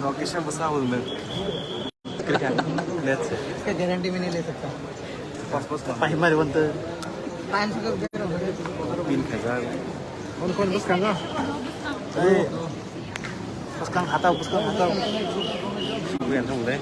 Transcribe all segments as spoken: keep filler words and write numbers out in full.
Rocky se bwsa hul nung. Net se. इसका गारंटी भी नहीं ले सकता। Pas pas. Pai mari wantu. पाँच सौ का बेर हो गया। Pin khaja. कौन कौन बस खाना? Pas kang hatau, pas kang hatau. Sugu yang tong deh.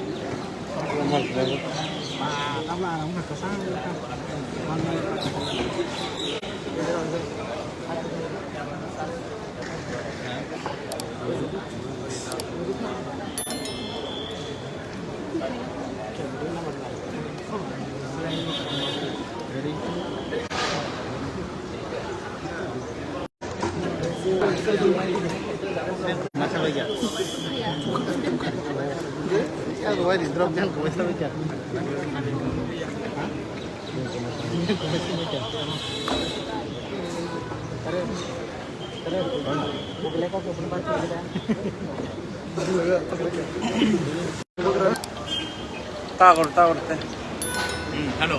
Tagor, tagor te. Hmm, hello.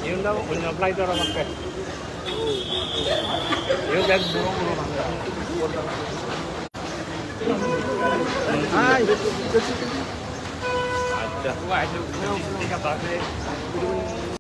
Yung daw, punya flight orang makai. Yung daw, burung, burung. Hai. Ada. Wah, itu, itu, itu, itu, itu,